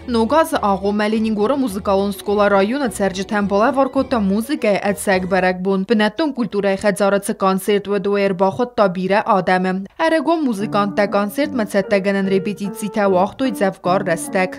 Ног азы агъоммӕ Ленингоры музыкалон скъола районы цӕрджытӕн балӕвар кодта музыкӕйы ӕцӕг бӕрӕгбон. Бынӕттон культурӕйы хӕдзары цы концерт уыд, уый ӕрбахуыдта бирӕ адӕмы. Ӕрыгон музыканттӕ концертмӕ цӕттӕгӕнӕн репетицитӕ уагътой дзӕвгар рӕстӕг.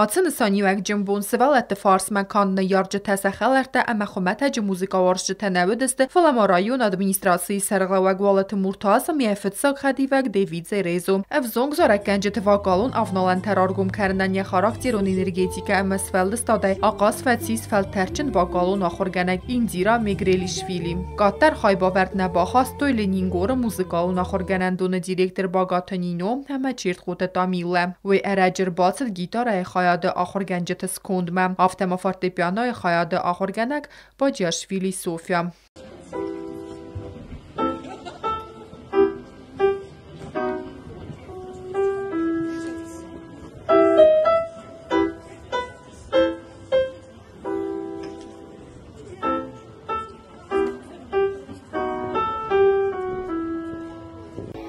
Ацы нысаниуӕгджын бон сывӕллӕтты фарсмӕ канд ныййарджытӕ, сӕ хӕлӕрттӕ ӕмӕ хуымӕтӕджы музыкӕуарзджытӕ нӕ уыдысты, фӕлӕ ма районы администрацийы сӕргълӕууӕг Уалыты Муртаз ӕмӕ йӕ фыццаг хӕдивӕг Девидзе Резо. Ӕвзонг зарӕггӕнджыты вокалон авналӕнтӕ раргом кӕнынӕн йӕ характерон энергетикӕ ӕмӕ сфӕлдыстадӕй ахъаз фӕцис фӕлтӕрдджын вокалон ахуыргӕнӕг Индира Мегрелишвили. Къаддӕр хайбавӕрд нӕ бахастой Ленингоры музыкалон ахуыргӕнӕндоны директор Багаты Нино ӕмӕ Чертхъоты Тамиллӕ. Уый ӕрӕджы ӕрбацыд гитарӕйы хайады ахуыргӕнджыты скондмӕ, афтӕ ма фортепианойы хайады ахуыргӕнӕг Баджиашвили Софья.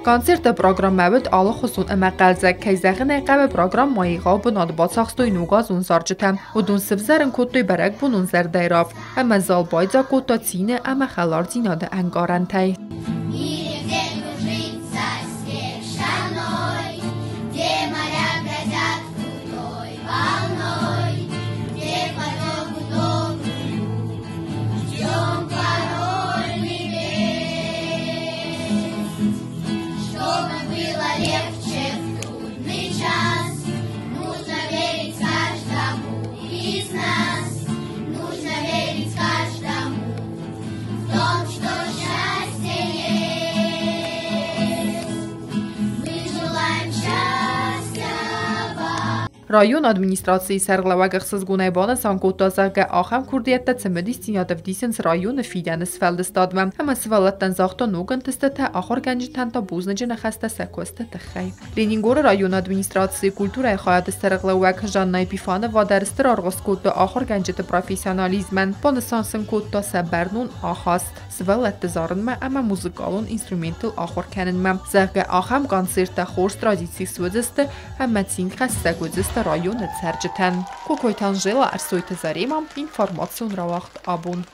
Концерты программӕ уыд алыхуызон ӕмӕ хъӕлдзӕг. Кӕй зӕгъын ӕй хъӕуы, программӕйы егъау бынат бацахстой ногазон зарджытӕ. Уыдон сывзӕрын кодтой бӕрӕгбонон зӕрдӕйы равг ӕмӕ зал байдзаг кодта цины ӕмӕ хӕлардзинады ӕнкъарӕнтӕй. Районы администрацийы сӕргълӕууӕг ӕхсызгонӕй банысан кодта, зӕгъгӕ, ахӕм курдиӕттӕ цымыдисдзинад ӕвдисынц районы фидӕны сфӕлдыстадмӕ ӕмӕ сывӕллӕттӕн загъта ног ӕнтыстытӕ, ахуыргӕнджытӕн та бузныджы ныхӕстӕ сӕ куысты тыххӕй. Ленингоры районы администрацийы культурӕйы хайады сӕргълӕууӕг Жанна Епифанова дӕр стыр аргъ скодта ахуыргӕнджыты профессионализмӕн, банысан сын кодта сӕ бӕрнон ахаст сывӕллӕтты зарынмӕ ӕмӕ музыкалон инструменттыл ахуыр кӕнынмӕ. Зӕгъгӕ, ахӕм концерттӕ хорз традици суыдзысты ӕмӕ цинхӕссӕг уыдзысты районы цӕрджытӕн. Кокойты Анжела, Ӕрсойты Заремӕ, информацион рауагъд абон.